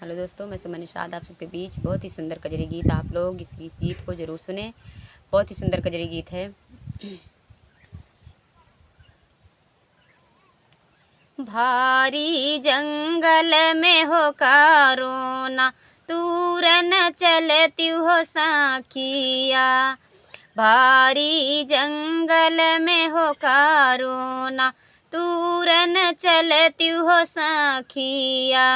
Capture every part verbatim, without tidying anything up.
हेलो दोस्तों, मैं सुमन निषाद आप सबके बीच। बहुत ही सुंदर कजरी गीत, आप लोग इस, इस गीत को ज़रूर सुने। बहुत ही सुंदर कजरी गीत है। भारी जंगल में हो कारोना, तूरन चलती हो साखिया। भारी जंगल में हो कारोना, तूरन चलती हो साखिया।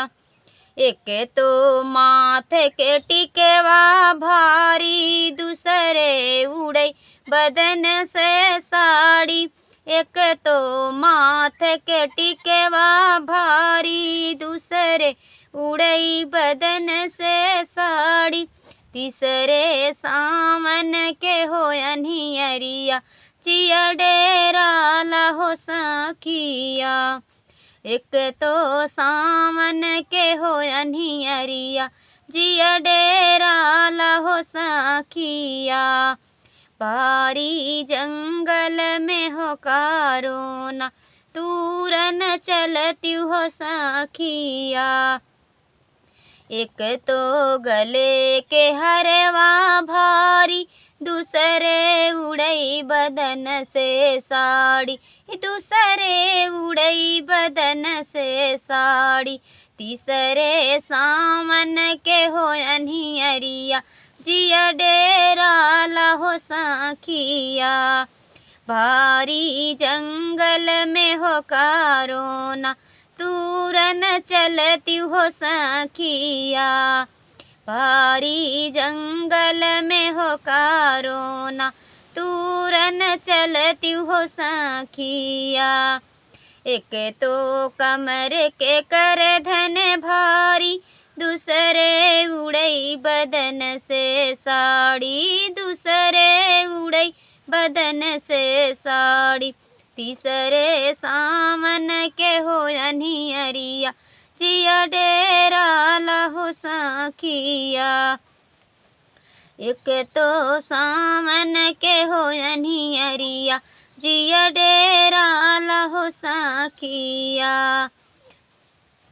एक तो माथ के टिकवा भारी, दूसरे उड़ई बदन से साड़ी। एक तो माथ के टिकवा भारी, दूसरे उड़ई बदन से साड़ी। तीसरे सावन के हो अन्हियरिया, जिया डेराला हो साखिया। एक तो सावन के हो अन्हियरिया, जिया डेराला हो साखिया। भारी जंगल में हो कारोना, तूरन चलती हो साखिया। एक तो गले के हरवा भारी, दूसरे उड़ई बदन से साड़ी, दूसरे उड़ई बदन से साड़ी। तीसरे सावन के हो अन्हियरिया, जिया डेराला हो साखिया। भारी जंगल में हो कारोना, तूरन चलती हो साखिया। भारी जंगल में हो कारोना, तूरन चलती हो साखिया। एक तो कमर के करधन भारी, दूसरे उड़ई बदन से साड़ी, दूसरे उड़ई बदन से साड़ी। तीसरे सावन के हो अन्हियरिया, जिया डेराला हो साखिया। एक तो सावन के हो अन्हियरिया, जिया डेराला हो साखिया।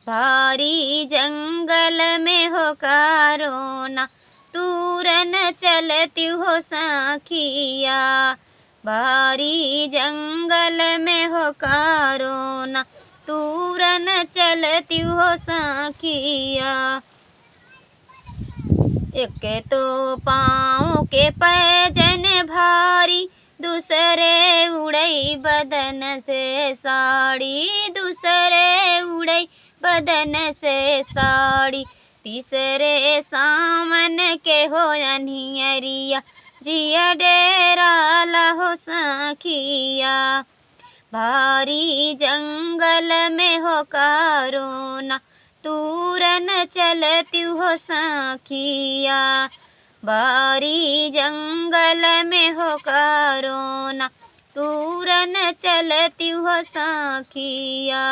भारी जंगल में हो कारोना, तूरन चलती हो साखिया। भारी जंगल में हो कारोना, तूरन चलती हो साखिया। एक तो पाँव के पैजन भारी, दूसरे उड़ई बदन से साड़ी, दूसरे उड़ई बदन से साड़ी। तीसरे सावन के हो अन्हियरिया, जिया डेराला हो साखिया। भारी जंगल में हो कारोना, तूरन चलती हो साखिया। भारी जंगल में हो कारोना, तूरन चलती हो साखिया।